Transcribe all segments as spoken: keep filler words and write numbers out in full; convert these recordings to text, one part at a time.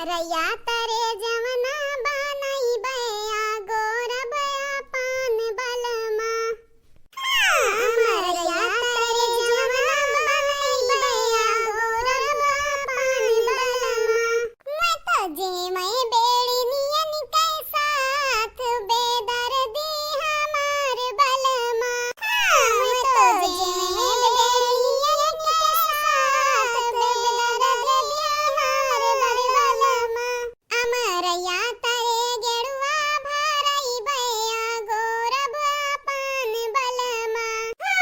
रैया तरे जवना बनइबे आ गोरब अपन बलमा। हाँ, अमरैया तरे जवना बनइबे आ गोरब अपन बलमा। मैं तो जे मैं बेड़ी नियन के साथ बेदर्दी हमार बलमा। हाँ, मैं तो जे मैं बेड़ी नियन के साथ बेदर्दी हमार बलमा। अमरैया तरे गेड़ुआ भरइबे आ गोरब अपन बलमा। हो,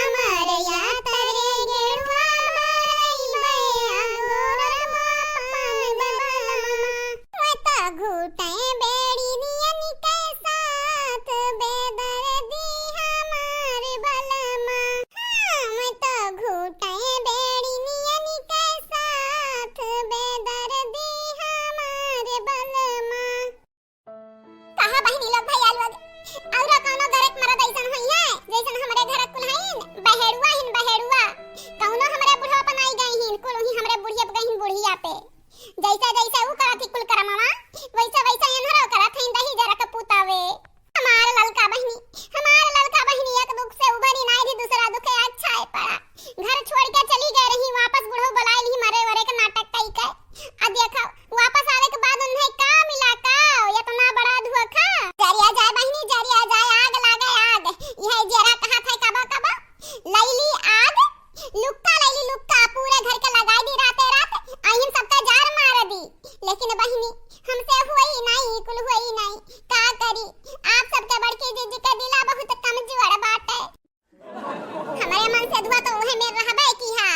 अमरैया तरे गेड़ुआ भरइबे आ गोरब अपन बलमा। मैं तो घूटे बेड़ी नियन के साथ बेदर्दी हमार बलमा। हाँ, मैं तो घूटे बेड़ी नियन के साथ बेदर्दी हमार बलमा। कहा बहिनी लोग, भैया लोग, औरो कौनो गरक मरद ऐसन होई है, जैसन हमरे घर कुल हईन, बहेड़ुआ हिन, बहेड़ुआ। कौनो हमरे बुढ़वा पर नाई गई हिन, कुल ही हमरे बुढ़िया पर गई हिन, बुढ़िया पे। जैसे जैसे ऊ करत ही कुल करमवा, वैसे वैसे एन्हरो करत हईन दही जरा के पुतावे। हमार ललका बहिनी, हमार ललका बहिनी एक दुख से उबरी नाई रही, दूसरा दुखे अच्छा है पड़ा। घर छोड़ के चली गए रही, वापस बुढ़ऊ बुलाए ली मरे वरे के नाटक कई के। आ देखो, वापस आवे के बाद उन्हें का मिला का, इतना बड़ा धोखा। जरिया जाए बहिनी, जरिया जाए, आग लागे आग। यह जेरा कहा था कबो कबो, लैली आग, लुक्का लैली लुक्का, पूरे घर के लगाई दी राते रात, आ इन सबका जार मार दी। लेकिन बहिनी, हमसे हुई नहीं, कुल हुई नहीं, का करी? आप सबके बड़की जीजी के दिला बहुत कमजोर बाटे। हमरे मन से दुआ तो उहे मेर रहबे की हा,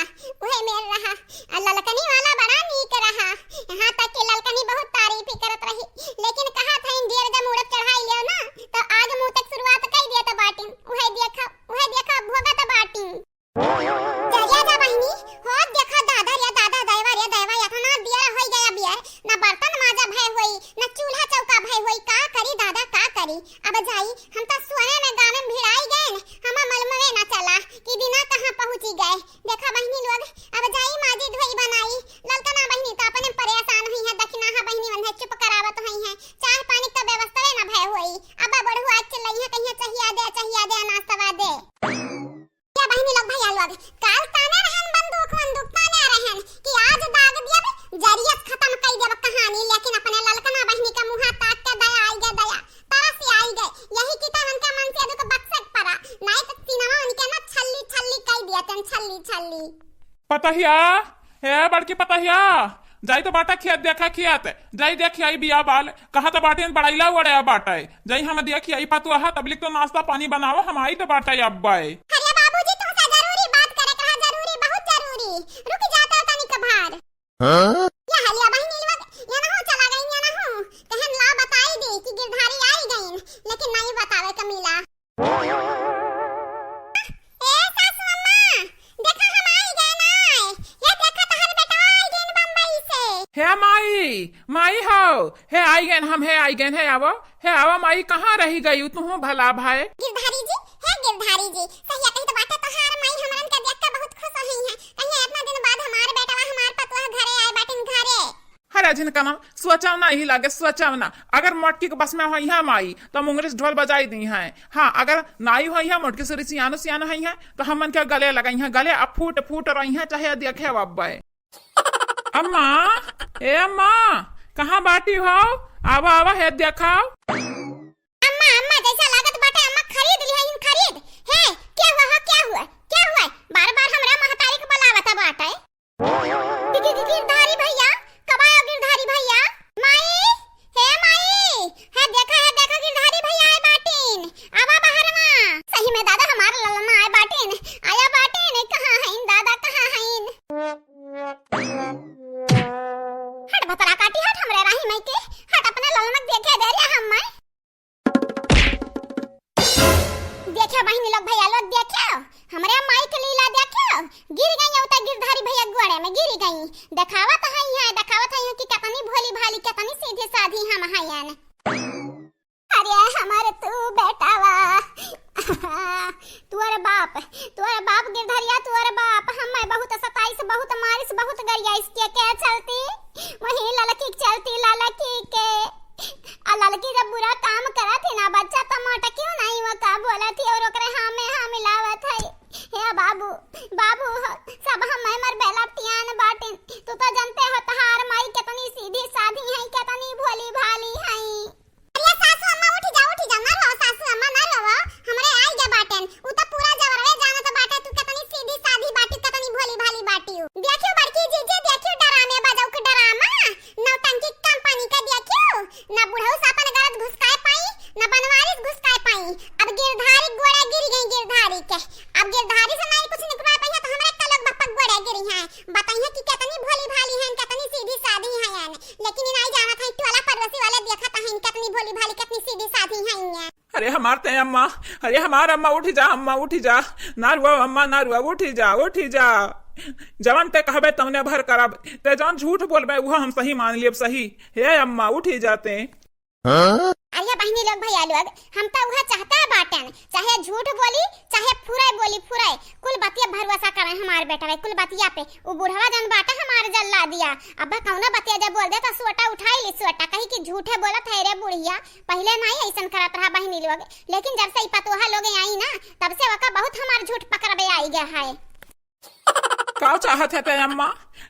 उहे मेर रहा। आ ललकनी वाला बड़ा नीक रहा, यहाँ तक कि ललकनी बहुत तारीफ ही करत रही। लेकिन कहा था इन ढेर जब मुड़प चढ़ाई लियो ना, तो आग मुँह तक शुरुआत कई दिया तो बाटिन। उहे देखा, उहे देखा, भोगत बाटिन। जरिया जा बहिनी, हो देखा दादा रे दादा, दैवा रे दैवा, इतना दियर होई गया बियर, ना बर्तन माजा भय होई, ना चूल्हा चौका भय होई, का करी दादा, का करी? अब जाई, हम तो सोए में गाँव में भिड़ाई गए, हमा मालूमवे ना चला कि दिना कहाँ पहुँची गए। देखा बहिनी लोग, अब जाई माजी धोई बनाई, ललकना बहिनी तो अपने परेशान हुई है, दखिनाहा बहिनी वन्हे चुप करावत हुई है, चाह पानी तो व्यवस्था ना भय होई। अब बढ़ू आज चिल्लई है, कहिया चाहिया दे, चाहिया दे, नाश्ता दे। या बहिनी लोग, भैया लोग, काल ताने रहन बंदूक वंदूक ताने रहन कि आज दाग दियब, जरियत खत्म कई देब कहानी, लेकिन अपने ललकना बहिनी के मुँहा ताक के दया आई गे दया, तरस आई गे, यही की तो उनके मन से दुख बक्सक पड़ा, नहीं तो सीनवा उनके ना छल्ली छल्ली कई दिया तन, छल्ली छल्ली। पतहिया, हे बड़की पतहिया, जाई तो बाटा खेत देखा खेत, जाई देखी आई बिया बाल, कहा तो बाटे बड़ाइला उड़े बाटे, जाई हम देखी आई पतुआ, तबलिक तो नाश्ता पानी बनावा, हम आई तो बाटे अब्बे। अरे बाबूजी, तुमसे जरूरी बात करे कहा, जरूरी, बहुत जरूरी, रुक जाता तनी कभार। हाँ? या हलिया बहिनी लोग, या ना हो चला गई, या ना हो, कहन ला बताई दे कि गिरधारी आई गईन, लेकिन नहीं बतावे का मिला। ए सासू अम्मा, देखा हम आई गए ना। ये देखा तहर बेटवा आई गए बम्बई से। हे माई, माई हो, हे आई गए हम, हे आई गए, हे आवो, हे आवो माई, कहाँ रही गई तू भला भाई? गिरधारी जी, हे गिरधारी जी, सही कही तो बाटे तोहार माई, हमरन के देख के बहुत खुश होई है। कहिए इतना दिन बाद हमार बेटवा, हमार पतोह घरे आए बाटिन घरे। हरे झिनकना, सोचव ना ही लागे, सोचव ना। अगर मोटकी के बस में होई है माई, तो मुंगरी से ढोल बजाई दी हैं। हाँ, अगर नाई होई है, मोटकी सुरी सियानो सियानो होई है, तो हमन के गले लगाई हैं, गले अब फूट फूट रही हैं, चाहे देखे अब्बे। अम्मा, ए अम्मा, कहाँ बाटी हो? आवा, आवा, हे देखाओ। अम्मा, अम्मा, जैसा लागत बाटे, अम्मा खरीद लिया इन खरीद। हे, क्या हुआ हो, क्या हुआ, क्या हुआ? बार बार हमरा महतारी के बुलावत बाटे। गि-, गि-, गि-, गिरधारी भैया, कब आयो गिरधारी भैया? माई, हे माई, हे देखा, हे देखा गिरधारी भैया आए बाटिन। आवा बाहर मा। सही में दादा हमार ललना आए बाटिन। आया बाटिन, कहाँ हईन दादा, कहाँ हईन? हट भतरा काटी हट हमरे राही माई के। हट अपने ललना देखे दे रे हम माई। देखियो बहिनी लोग, भैया लोग, देखियो, हमरे माई के लीला देखियो, गिर गई उतर गिरधारी भैया गोड़े में गिर गई। देखावत है यहाँ, देखावत है यहाँ कि कितनी भोली भाली, कितनी सीधी साधी हम हयन। अरे हमार तू बेटावा, तोर बाप, तोर बाप गिरधरिया, तोर बाप हमें बहुत सताइस, बहुत मारिस, बहुत गरियाइस के, के चलती, वही ललकी के चलती। अरे ते अम्मा, अरे हमार अम्मा उठि जा, अम्मा उठि जा, ना रुआ अम्मा ना रुआ, उठि जा, उठि जा। जवन ते कहबे तवने भर करब, ते जवन झूठ बोलबे उहा हम सही मान लेब सही। हे अम्मा उठि जा ते। अरे बहिनी लोग, भैया लोग, हम त उहा चाहता बाटन, चाहे झूठ बोली, चाहे फुराई बोली, फुराई, कुल बतिया भरोसा करे हमार बेटवा, कुल बतिया पे। उ बुढ़वा जन बाटे हमार जल्लादिया, अब कौनो बतिया जब बोल दे त सोटा उठाई ली, सोटा कही कि झूठे बोलत है रे बुढ़िया, पहिले नाहीं अइसन करत रहा बहिनी लोग, लेकिन जब से ई पतोहा लोग आई ना, तब से ओका बहुत हमार झूठ पकड़बे आई गया है। का चाहत है ते अम्मा,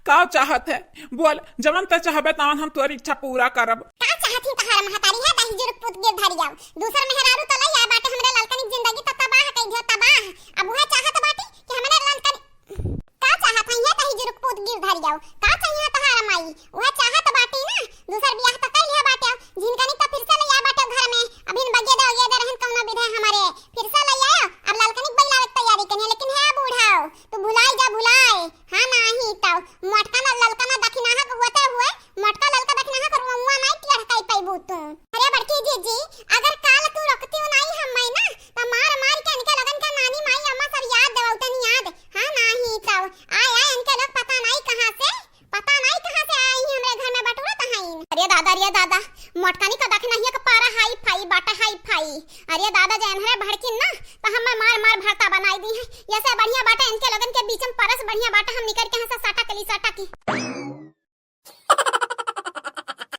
का चाहत है? बोल, जवन ते चाहबे तवन हम तोर इच्छा पूरा करब। का चाहत ही तहार महतारी है, दही जुरुक पूत गिर धरी जाओ, दूसर मेहरारू तो लइया बाटे, हमरे ललकनी जिंदगी तो तबाह कई दियो, तबाह। अब उहा चाहत बाटी कि हमरे ललकनी का चाहत है ये दही जुरुक पूत गिर धरी जाओ, का चाहिए तहार माई? उहा चाहत बाटी ना, दूसर बियाह त कइ लिहा बाटे, जिनकनी त फिर से लइया बाटे घर में, अभिन बगे दे, बगे दे रहन कौनो विधे हमरे, फिर से लइया, अब ललकनी के बइलावे के तैयारी करिए, लेकिन हे बूढ़ाओ, तू भुलाई जा भुलाई, हाँ नाहीं तउ, मोटका ना ललका ना दखिनाहा के होते हुए, मोटका ललका दखिनाहा के रुआ नाहीं टेढ़ कइ पइबू तू। अरे बड़की जीजी, अगर काल तू रोकती हो नाहीं हम माई ना, त मार मार के इनके लोगन का नानी माई अम्मा सब याद देवाऊ तनी याद, हाँ नाहीं तउ, आय आय इनके लोग पता नाहीं कहाँ से, पता नाहीं कहाँ से आई ही हमरे घर में बटुरत हईन। अरे दादा, अरे दादा, मोटकनी का दखिनहिया का पारा हाई फाई बाटा हाई फाई। अरे दादा, जे एनहरे भड़किन ना, त हमें मार मार भरता बनाई दी है। ये से बढ़िया बाटा इनके लोगन के बीच में परस बढ़िया बाटा हम निकल के यहाँ से सटा कली सटा की।